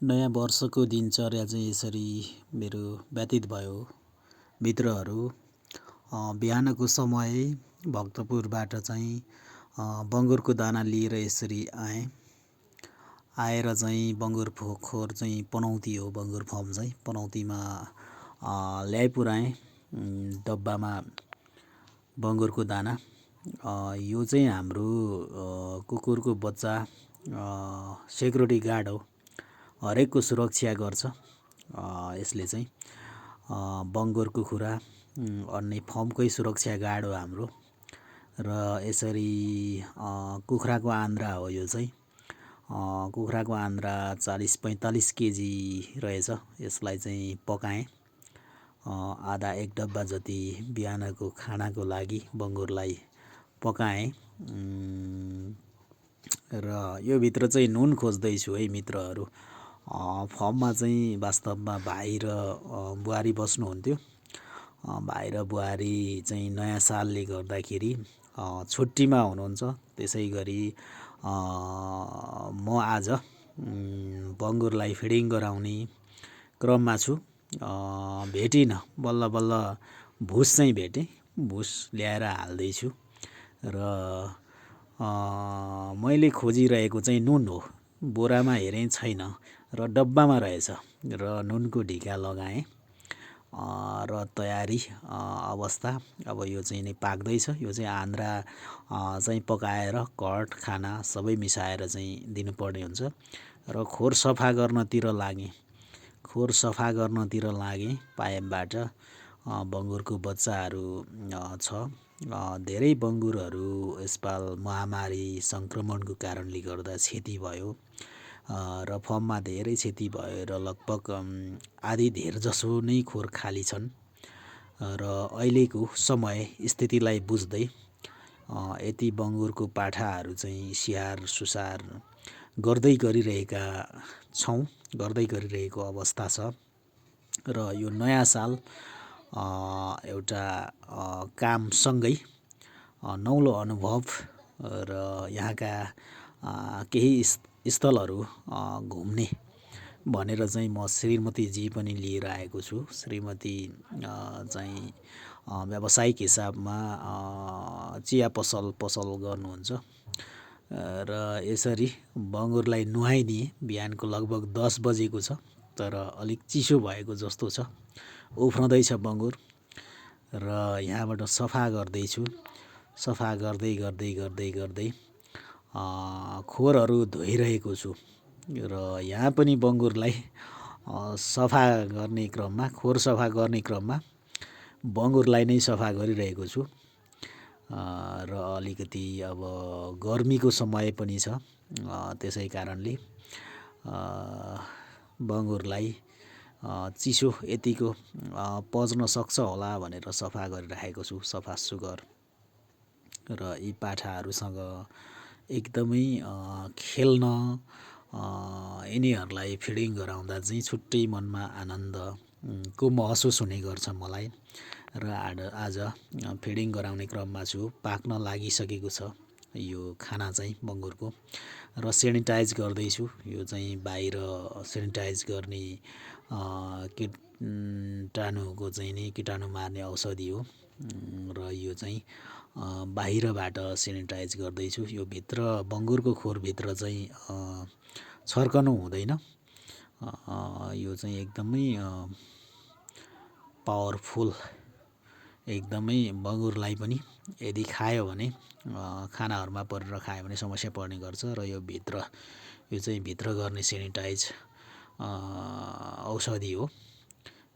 नयाँ वर्षको दिनचर्या चाहिँ यसरी मेरो व्यतीत भयो। मित्रहरू बिहानको समय भक्तपुरबाट चाहिँ बङ्गुरको दाना लिएर यसरी आएँ। आएर चाहिँ बङ्गुर खोर चाहिँ पनौती हो, बङ्गुर फर्म चाहिँ पनौतीमा ल्याइ पुऱ्याएँ डब्बामा बङ्गुरको दाना। यो चाहिँ हाम्रो कुकुरको बच्चा सेक्युरिटी गार्ड हो, हरेकको सुरक्षा गर्छ। यसले चाहिँ बङ्गुरको खुरा अन्य फर्मकै सुरक्षा गार्ड हो हाम्रो। र यसरी कुखुराको आन्द्रा हो यो चाहिँ। कुखुराको आन्द्रा 40-45 केजी रहेछ। यसलाई चाहिँ पकाएँ आधा एक डब्बा जति बिहानको खानाको लागि बङ्गुरलाई पकाएँ। र यो भित्र चाहिँ नुन खोज्दैछु है मित्रहरू। फर्ममा चाहिँ वास्तवमा भाइ र बुहारी बस्नुहुन्थ्यो। भाइ र बुहारी चाहिँ नयाँ सालले गर्दाखेरि छुट्टीमा हुनुहुन्छ। त्यसै गरी म आज बङ्गुरलाई फिडिङ गराउने क्रममा छु। भेटिनँ, बल्ल बल्ल भुस चाहिँ भेटेँ, भुस ल्याएर हाल्दैछु। र मैले खोजिरहेको चाहिँ नुन हो। बोरामा हेरेँ छैन र डब्बामा रहेछ र नुनको ढिका लगाएँ र तयारी अवस्था। अब यो चाहिँ नि पाक्दैछ। यो चाहिँ आन्द्रा चाहिँ पकाएर कट खाना सबै मिसाएर चाहिँ दिनुपर्ने हुन्छ। र खोर सफा गर्नतिर लागेँ पाइपबाट। बङ्गुरको बच्चाहरू छ। धेरै बङ्गुरहरू यसपाल महामारी सङ्क्रमणको कारणले गर्दा क्षति भयो र फर्ममा धेरै क्षति भयो र लगभग आधी धेर जसो नै खोर खाली छन्। र अहिलेको समय स्थितिलाई बुझ्दै यति बङ्गुरको पाठाहरू चाहिँ स्याहार सुसार गर्दै गरिरहेको अवस्था छ। र यो नयाँ साल एउटा कामसँगै नौलो अनुभव र यहाँका केही स्थलहरू घुम्ने भनेर चाहिँ म श्रीमतीजी पनि लिएर आएको छु। श्रीमती चाहिँ व्यावसायिक हिसाबमा चिया पसल गर्नुहुन्छ। र यसरी बङ्गुरलाई नुहाइदिएँ। बिहानको लगभग 10 बजेको छ, तर अलिक चिसो भएको जस्तो छ, उफ्रँदैछ बङ्गुर। र यहाँबाट सफा गर्दैछु। सफा गर्दै खोरहरू धोइरहेको छु। र यहाँ पनि बङ्गुरलाई सफा गर्ने क्रममा, खोर सफा गर्ने क्रममा बङ्गुरलाई नै सफा गरिरहेको छु। र अलिकति अब गर्मीको समय पनि छ, त्यसै कारणले बङ्गुरलाई चिसो यतिको पच्न सक्छ होला भनेर सफा गरिराखेको छु, सफा सुग्घर। र यी पाठाहरूसँग एकदमै खेल्न, यिनीहरूलाई फिडिङ गराउँदा चाहिँ छुट्टै मनमा आनन्दको महसुस हुने गर्छ मलाई। र आज फिडिङ गराउने क्रममा छु। पाक्न लागिसकेको छ यो खाना चाहिँ बङ्गुरको। र सेनिटाइज गर्दैछु। यो चाहिँ बाहिर सेनिटाइज गर्ने कीटाणुको चाहिँ नि कीटाणु मार्ने औषधि हो। र यो चाहिँ बाहिरबाट सेनिटाइज गर्दैछु। यो भित्र बङ्गुरको खोरभित्र चाहिँ छर्कनु हुँदैन। यो चाहिँ एकदमै पावरफुल, एकदमै बङ्गुरलाई पनि यदि खायो भने खानाहरूमा परेर खायो भने समस्या पर्ने गर्छ। र यो चाहिँ भित्र गर्ने सेनिटाइज औषधि हो।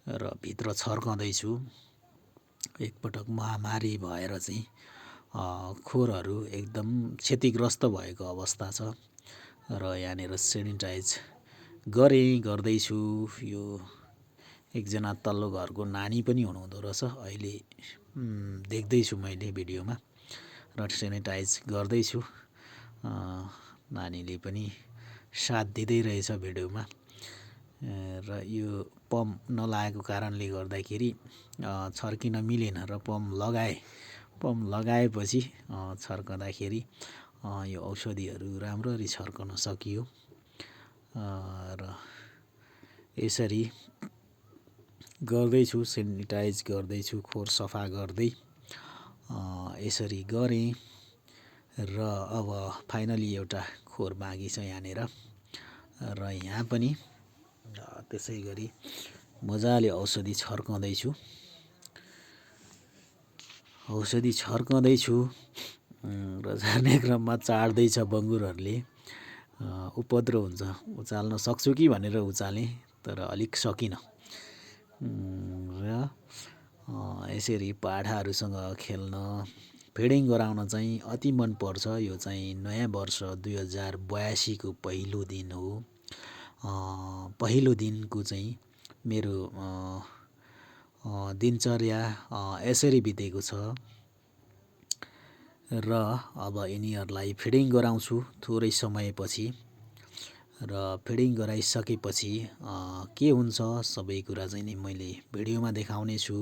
र भित्र छर्कँदैछु। एकपटक महामारी भएर चाहिँ खोरहरू एकदम क्षतिग्रस्त भएको अवस्था छ। र यहाँनिर सेनिटाइज गर्दैछु। यो एकजना तल्लो घरको नानी पनि हुनुहुँदो रहेछ, अहिले देख्दैछु मैले भिडियोमा। र सेनिटाइज गर्दैछु। नानीले पनि साथ दिँदै रहेछ भिडियोमा। र यो पम्प नलागेको कारणले गर्दाखेरि छर्किन मिलेन र पम्प लगाएपछि छर्कँदाखेरि यो औषधिहरू राम्ररी छर्कन सकियो। र यसरी गर्दैछु, सेनिटाइज गर्दैछु, खोर सफा गर्दै यसरी गरेँ र अब फाइनली एउटा खोर बाँकी छ यहाँनिर र यहाँ पनि त्यसै गरी मजाले औषधि छर्काउँदैछु र झार्ने क्रममा चाड्दैछ बङ्गुरहरूले। उपद्रो हुन्छ, उचाल्न सक्छु कि भनेर उचालेँ तर अलिक सकिनँ र यसरी पाठाहरूसँग खेल्न फिडिङ गराउन चाहिँ अति मन पर्छ। यो चाहिँ नयाँ वर्ष 2082 को पहिलो दिन हो। पहिलो दिनको चाहिँ मेरो दिनचर्या यसरी बितेको छ र अब यिनीहरूलाई फिडिङ गराउँछु थोरै समयपछि र फिडिङ गराइसकेपछि के हुन्छ सबै कुरा चाहिँ नि मैले भिडियोमा देखाउने छु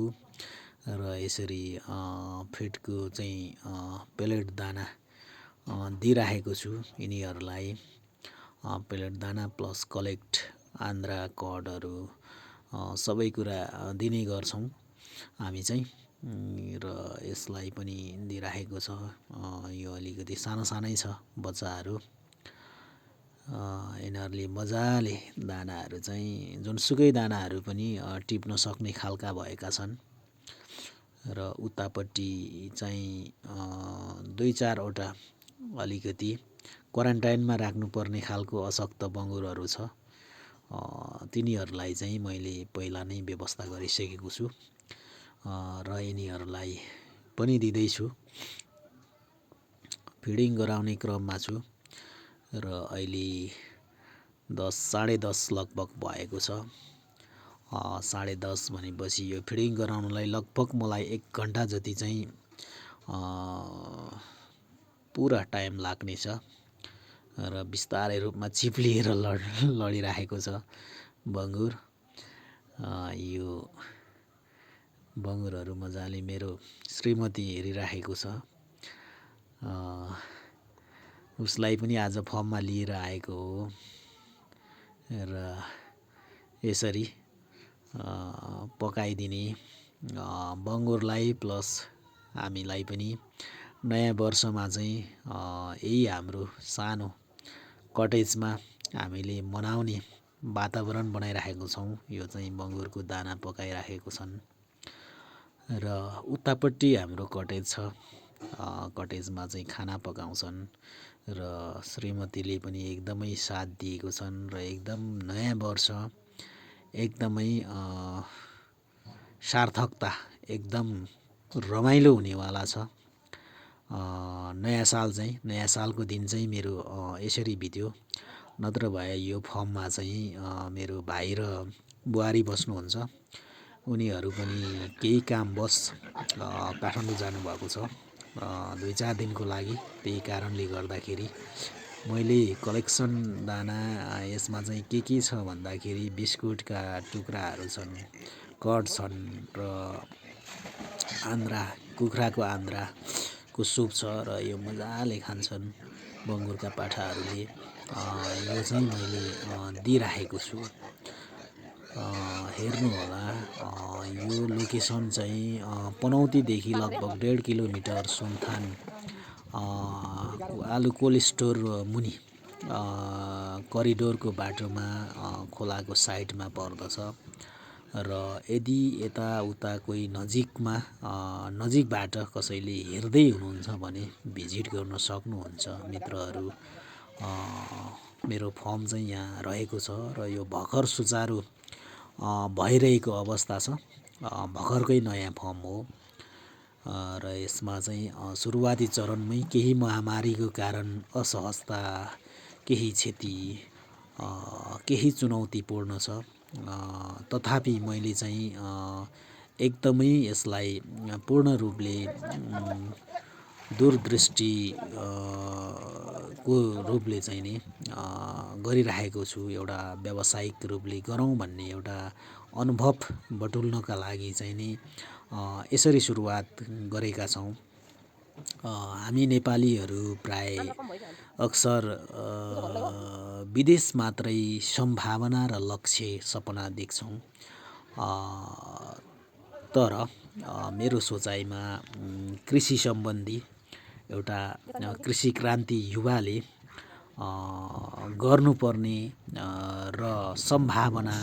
र यसरी फिडको चाहिँ पेलेट दाना दिइराखेको छु यिनीहरूलाई। पेलेट दाना प्लस कलेक्ट आन्द्रा कडहरू सबै कुरा दिने गर्छौँ हामी चाहिँ र यसलाई पनि दिइराखेको छ। यो अलिकति सानै छ बच्चाहरू। यिनीहरूले मजाले दानाहरू चाहिँ जुनसुकै दानाहरू पनि टिप्न सक्ने खालका भएका छन् र उतापट्टि चाहिँ 2-4वटा अलिकति क्वारेन्टाइनमा राख्नुपर्ने खालको अशक्त बङ्गुरहरू छ। तिनीहरूलाई चाहिँ मैले पहिला नै व्यवस्था गरिसकेको छु र यिनीहरूलाई पनि दिँदैछु, फिडिङ गराउने क्रममा छु र अहिले 10 साढे 10 लगभग भएको छ। 10:30 भनेपछि यो फिडिङ गराउनलाई लगभग मलाई 1 घन्टा जति चाहिँ पुरा टाइम लाग्नेछ र बिस्तारै रूपमा चिप्लिएर लडिराखेको छ बङ्गुर। यो बङ्गुरहरू मजाले मेरो श्रीमती हेरिराखेको छ। उसलाई पनि आज फर्ममा लिएर आएको हो र यसरी पकाइदिने बङ्गुरलाई प्लस हामीलाई पनि नयाँ वर्षमा चाहिँ यही हाम्रो सानो कटेजमा हामीले मनाउने वातावरण बनाइराखेको छौँ। यो चाहिँ बङ्गुरको दाना पकाइराखेको छन् र उतापट्टि हाम्रो कटेज छ। कटेजमा चाहिँ खाना पकाउँछन् र श्रीमतीले पनि एकदमै साथ दिएको छन् र एकदम नयाँ वर्ष एकदमै सार्थकता एकदम रमाइलो हुनेवाला छ। नयाँ सालको दिन चाहिँ मेरो यसरी बित्यो। नत्र भए यो फर्ममा चाहिँ मेरो भाइ र बुहारी बस्नुहुन्छ। उनीहरू पनि केही कामवश काठमाडौँ जानुभएको छ 2-4 दिनको लागि। त्यही कारणले गर्दाखेरि मैले कलेक्सन दाना यसमा चाहिँ के छ भन्दाखेरि बिस्कुटका टुक्राहरू छन्, कड छन् र कुखुराको आन्द्राको सुप छ र यो मजाले खान्छन् बङ्गुरका पाठाहरूले। यो चाहिँ मैले दिइराखेको छु। हेर्नुहोला यो लोकेसन चाहिँ पनौतीदेखि लगभग 1.5 किलोमिटर सुनथान आलु कोल्ड स्टोर मुनि करिडोरको बाटोमा खोलाको साइडमा पर्दछ र यदि यताउता कोही नजिकबाट कसैले हेर्दै हुनुहुन्छ भने भिजिट गर्न सक्नुहुन्छ मित्रहरू। मेरो फर्म चाहिँ यहाँ रहेको छ र यो भर्खर सुचारू भइरहेको अवस्था छ। भर्खरकै नयाँ फर्म हो र यसमा चाहिँ सुरुवाती चरणमै केही महामारीको कारण असहजता, केही क्षति, केही चुनौतीपूर्ण छ। तथापि मैले चाहिँ एकदमै यसलाई पूर्ण रूपले दूरदृष्टि को रूपले चाहिँ नि गरिराखेको छु। एउटा व्यावसायिक रूपले गरौँ भन्ने एउटा अनुभव बटुल्नका लागि चाहिँ नि यसरी सुरुवात गरेका छौँ। हामी नेपालीहरू प्राय अक्सर विदेश मात्रै सम्भावना र लक्ष्य सपना देख्छौँ। तर मेरो सोचाइमा कृषि सम्बन्धी एउटा कृषि क्रान्ति युवाले गर्नुपर्ने र सम्भावना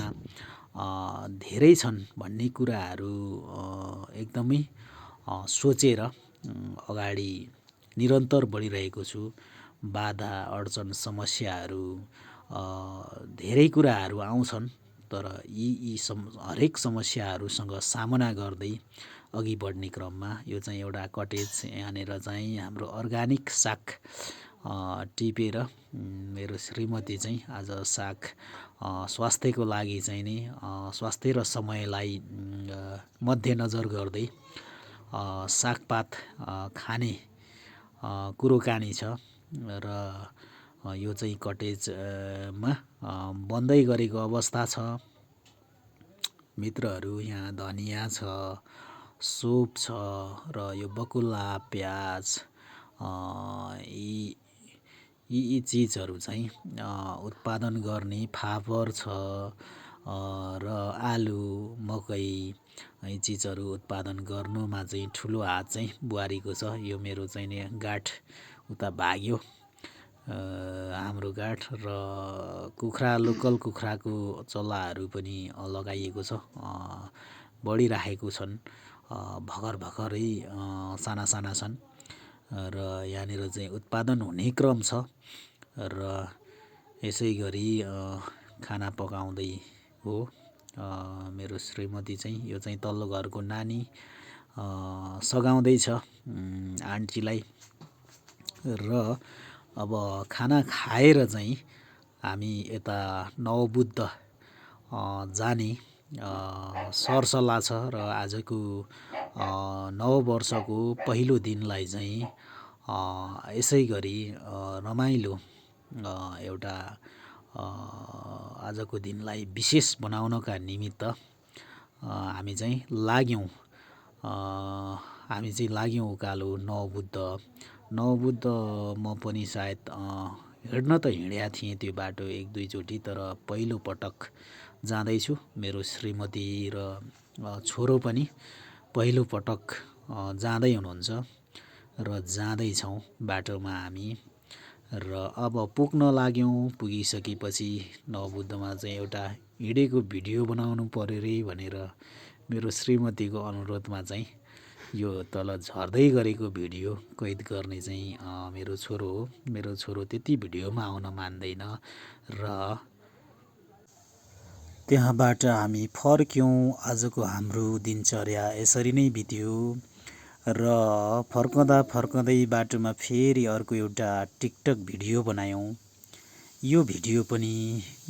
धेरै छन् भन्ने कुराहरू एकदमै सोचेर अगाडि निरन्तर बढिरहेको छु। बाधा अडचन समस्याहरू धेरै कुराहरू आउँछन्, तर यी हरेक समस्याहरूसँग सामना गर्दै अघि बढ्ने क्रममा यो चाहिँ एउटा कटेज यहाँनिर चाहिँ हाम्रो अर्ग्यानिक साग टिपेर मेरो श्रीमती चाहिँ आज साग स्वास्थ्यको लागि चाहिँ नि स्वास्थ्य र समयलाई मध्यनजर गर्दै सागपात खाने कुरोकानी छ र यो चाहिँ कटेजमा बन्दै गरेको अवस्था छ। मित्रहरू, यहाँ धनियाँ छ, सोप छ र यो बकुल्ला, प्याज यी चिजहरू चाहिँ उत्पादन गर्ने फापर छ र आलु, मकै यी चिजहरू उत्पादन गर्नुमा चाहिँ ठुलो हात चाहिँ बुहारीको छ। यो मेरो चाहिँ नि गाठ उता भाग्यो हाम्रो गाठ र कुखुरा, लोकल कुखुराको चल्लाहरू पनि लगाइएको छ, बढिराखेको छन्, भर्खरै साना साना छन् र यहाँनिर चाहिँ उत्पादन हुने क्रम छ र यसै गरी खाना पकाउँदै हो मेरो श्रीमती चाहिँ। यो चाहिँ तल्लो घरको नानी सघाउँदैछ आन्टीलाई र अब खाना खाएर चाहिँ हामी यता नवबुद्ध जाने सरसल्लाह छ र आजको नववर्षको पहिलो दिनलाई चाहिँ यसै गरी रमाइलो एउटा आजको दिनलाई विशेष बनाउनका निमित्त हामी चाहिँ लाग्यौँ उकालो नवबुद्ध। म पनि सायद हिँड्न त हिँडेको थिएँ त्यो बाटो एक दुईचोटि, तर पहिलो पटक जाँदैछु। मेरो श्रीमती र छोरो पनि पहिलो पटक जाँदै हुनुहुन्छ र जाँदैछौँ बाटोमा हामी र अब पुग्न लाग्यौँ। पुगिसकेपछि नवबुद्धमा चाहिँ एउटा हिँडेको भिडियो बनाउनु पर्यो रे भनेर मेरो श्रीमतीको अनुरोधमा चाहिँ यो तल झर्दै गरेको भिडियो कैद गर्ने चाहिँ मेरो छोरो हो। मेरो छोरो त्यति भिडियोमा आउन मान्दैन र त्यहाँबाट हामी फर्क्यौँ। आजको हाम्रो दिनचर्या यसरी नै बित्यो र फर्कँदै बाटोमा फेरि अर्को एउटा टिकटक भिडियो बनायौँ। यो भिडियो पनि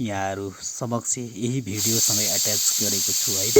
यहाँहरू समक्ष यही भिडियोसँगै एट्याच गरेको छु है त।